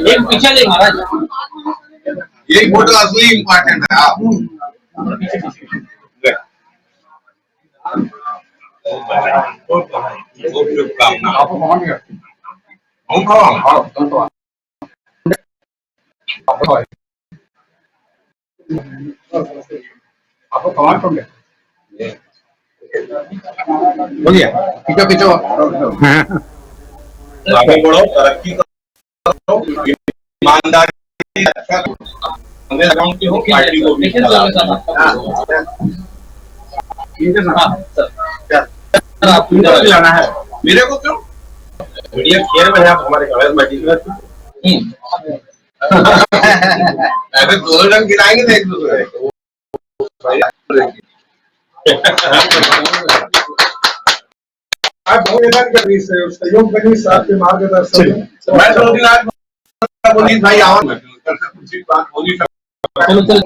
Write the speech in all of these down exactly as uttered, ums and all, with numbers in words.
एक पीछे ले महाराज। ये फोटो असली इंपॉर्टेंट है। आप खूब शुभकामना। हम खाओ, हम खाओ। हो गया, पीछो, पीछो। हाँ। आगे बढ़ो, तरक्की करो, ईमानदारी, अच्छा करो। कांग्रेस अकाउंट के हो, पार्टी को भी ठीक है, सर। हाँ, सर। क्या? सर, आपको भी जाना है। मेरे को क्यों? मीडिया खेल में है, आप हमारे कांग्रेस पार्टी में। हम्म। ऐसे दोनों जन गिराएंगे ना एक दूसरे को। आज बहुत मेहनत कर रही है, सहयोग बनी, साथ में मार्गदर्शन। मैं दो दिन आज बोली भाई, आओ ना, कुछ बात बोली। चलो, चलो।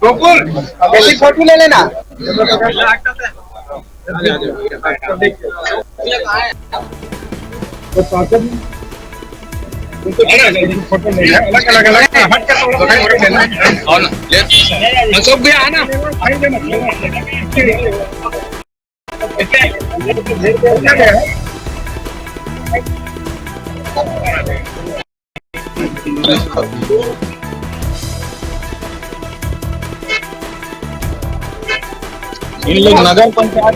गोकुल, ऐसी फोटो ले लेना। फोटो ले लेना, अलग अलग अलग हट के फोटो लेना। और ना, ले, अशोक भैया आना। इन लोग नगर पंचायत।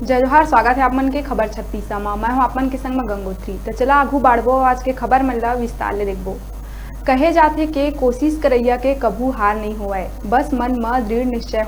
जय जोहार, स्वागत है आप मन के खबर छत्तीसा म। मैं हूं आप मन के संग म गंगोत्री। त चला आगू बाढ़बो, आज के खबर मन ला विस्तार ले देखबो। कहे जाथे के कोशिश करइया के कभू हार नइ होवय, बस मन म दृढ़ निश्चय